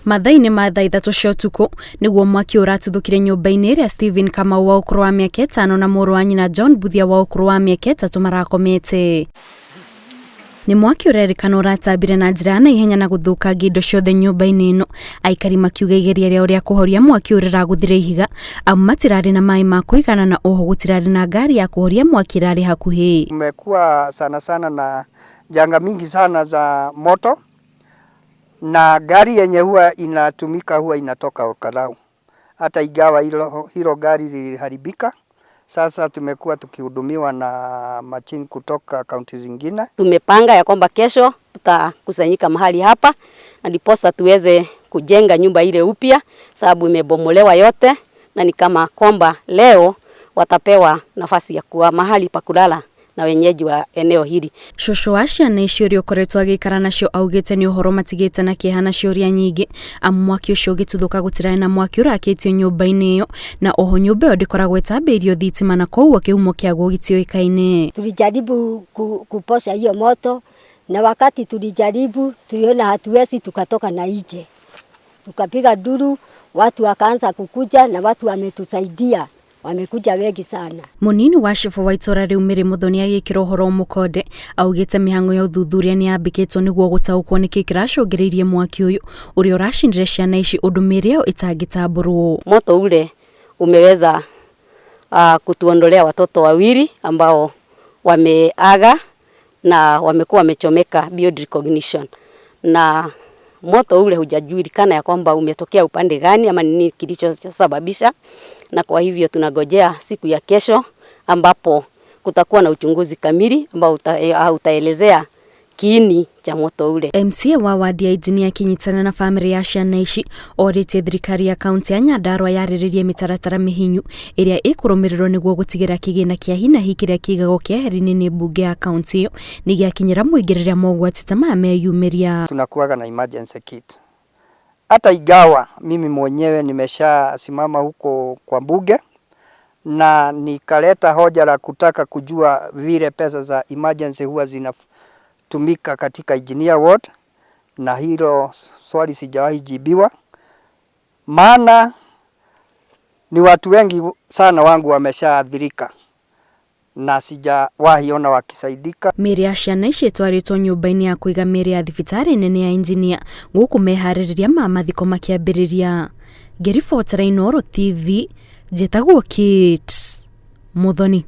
Mathaa-inĩ ma thaa 3 cia ũtukũ nĩguo mwaki ũratuthũkire nyũmba-inĩ ĩrĩa Stephen Kamau wa ũkũrũ wa mĩaka 5 na mũrũ wa nyina John Mbuthia wa ũkũrũ wa mĩaka 3 marakomete. Nĩ mwaki ũrerĩkana ũratambire na njĩra ya naihenya na gũthũkangia indo ciothe nyũmba-inĩ ĩno. Aikari makiuga igeria rĩao rĩa kũhoria mwaki ũyũ rĩragũthire ihiga amu matirarĩ na maĩ ma kũigana na oho gũtirarĩ na ngari ya kũhoria mwaki ĩrarĩ hakuhĩ. Kumekuwa sana sana na janga mingi sana za moto na gari yenye huwa inatumika huwa inatoka Olkalou. Hata ingawa hilo gari liliharibika, sasa tumekuwa tukihudumiwa na machine kutoka kaunti zingine. Tumepanga ya kwamba kesho tutakusanyika mahali hapa na ndiposa tuweze kujenga nyumba ile upya, sababu imebomolewa yote, na ni kama kwamba leo watapewa nafasi ya kuwa mahali pa kulala na wenyeji wa eneo hili. Cũcũ wa ciana icio ũrĩa ũkoretwo agĩikara nacio augĩte nĩ ũhoro matigĩte na kĩeha na ciũria nyingĩ amu mwaki ũcio ũgĩtuthũka gũtirarĩ na mwaki ũrakĩtio nyũmba-inĩ ĩyo na oho nyũmba ĩyo ndĩkoragwo ĩtambĩirio thitima na koguo kĩhumo kĩaguo gĩtiũĩkaine. Tulijaribu kuposha hiyo moto na wakati tulijaribu tuliona hatuwezi, tukatoka na nje. Tukapiga nduru, watu wakaanza kukuja na watu wametusaidia. Wamekuja wengi sana. Munini wa cibũ wa itũra rĩu Mary Muthoni agĩkĩra ũhoro mũkonde augĩte mĩhang'o ya ũthuthuria nĩ yambĩkĩtwo nĩguo gũtaũkwo nĩkĩ kĩracũngĩrĩirie mwaki ũyũ ũrĩa ũracinire ciana ici ũndũ mĩĩrĩ yao ĩtangĩtambũrwo. Moto ule umeweza kutuondolea watoto wawili ambao wameaga na wamekuwa wamechomeka beyond recognition, na moto ule hujajulikana ya kwamba umetokea upande gani ama nini kilichosababisha, na kwa hivyo tunagojea siku ya kesho ambapo kutakuwa na uchunguzi kamili ambao utaelezea kiini cha moto ule. MCA wa wadi ya Injinia akinyitana na famĩlĩ ya ciana ici orĩtie thirikari ya kaunti ya Nyandarua yarĩrĩrie mĩtaratara mĩhinyu ĩrĩa ĩkũrũmĩrĩrwo nĩguo gũtigĩrĩra kĩgĩna kĩa hi na hi kĩrĩa kĩigagwo keheri-inĩ nĩ mbunge ya kaunti ĩyo nĩ gĩakinyĩra mũingĩ rĩrĩa mogwati ta maya meyumĩria. Tunakuwaga na emergency kit. Hata ingawa mimi mwenyewe nimeshasimama huko kwa bunge na nikaleta hoja la kutaka kujua vile pesa za emergency huwa zinatumika katika Engineer Ward, na hilo swali sijawahi jibiwa, maana ni watu wengi sana wangu wameshaathirika na sijawahi ona wakisaidika. Mĩĩrĩ ya ciana ici ĩtwarĩtwo nyũmba-inĩ ya kũiga mĩĩrĩ ya thibitarĩ nene ya Engineer gũkũ meharĩrĩria ma mathiko makĩambĩrĩria. Ngĩribotera Inooro TV, njĩtagwo Kate Muthoni.